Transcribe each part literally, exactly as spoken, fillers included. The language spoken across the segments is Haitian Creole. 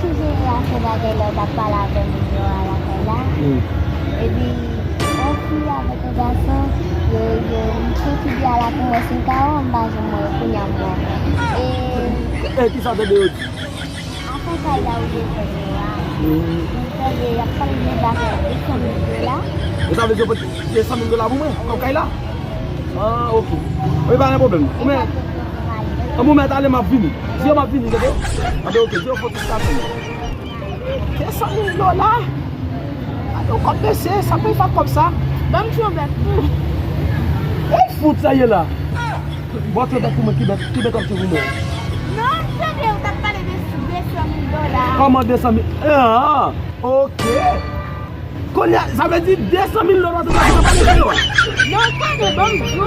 sijere afè bagay la w t ap pale avè moun yo a lakay la. Hmm. Epi, yon fi avèk yon gason, yo, yo, m soti di a la pou mwen si m ka wè w, m pa janm wè yo, kounye a m wè w. E, e kisa w tande yo di? Afè kay la ou defann yo a. Hmm. M tande y ap pale de bagay de san mil dola. E sa vle di yo pote de san mil dola pou mwen, kòb kay la? Ah, ok. Wi, pa gen pwoblèm. Ou men, an bon, mèt ale, m ap vini. Di yo m ap vini, tande? Anben, ok, di yo pote sa pou mwen. De san mil dola? Gade yon kòb mesye, sa pou fè kòb sa? Ban m ti yon bèt pou. Ey, fout sa ye la. Bon, ti bèt pou mwen, ki bèt, ki bèt w ap di pou mwen? Non, m tande ou t ap pale de de san mil dola. Kòman de san mil? Ah, ok. Kounye a, sa vle di de san mil dola, se sa ki ta pale de yo. Non, tande, ban m di w,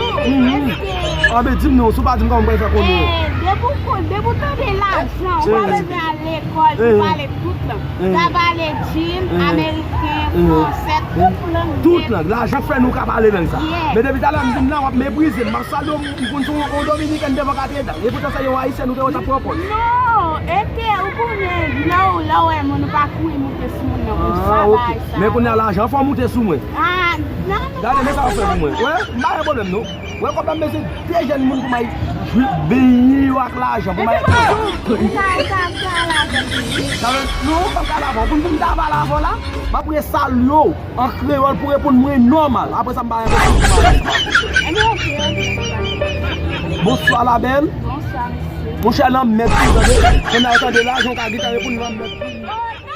èske... Anben, di m non, si w pa di m, kòman m pral fè konnen? Eh, depi w kon-, depi w tande lajan, ou pa bezwen al lekòl pou pale tout lang. Sa pale djin, ameriken, fransè, tout lang. Tout lang. Lajan fè nou ka pale lang sa. Yeah. Men depi talè m vin la, w ap meprize m. M ap salye w, m konn se yon, yon dominikèn devan katedral. E poutan se yon ayisyèn ou te wè t ap pran pòz. Non, e ke ou konnen, lè w, lè w wè moun, ou pa kouri moute sou moun nan konsa, bagay sa. Men kounye a lajan fò w moute sou mwen. Ah, non, non. Gade, men sa w fè pou mwen. Wè, m pa gen pwoblèm non. Wè kòb la, m bezwen de jèn moun pou m al benyen yo ak lajan, pou m al... Epi mwen di w, ou ka, ou ka, ou ka al avè m tou wi. Sa vle, non, m p ap ka al avè w. Pou, pou m ta pale avè w la, m ap resalye w an kreyòl pou reponn mwen nòmal. Apre sa, m pa renmen pou m pale. Ebyen, ok, ok. Bonsoir, la belle. Bonsoir, monsieur. Monchè, lanmèd tou, tande. Kounye a, tande, lajan w ka gentan reponn lanmèd tou.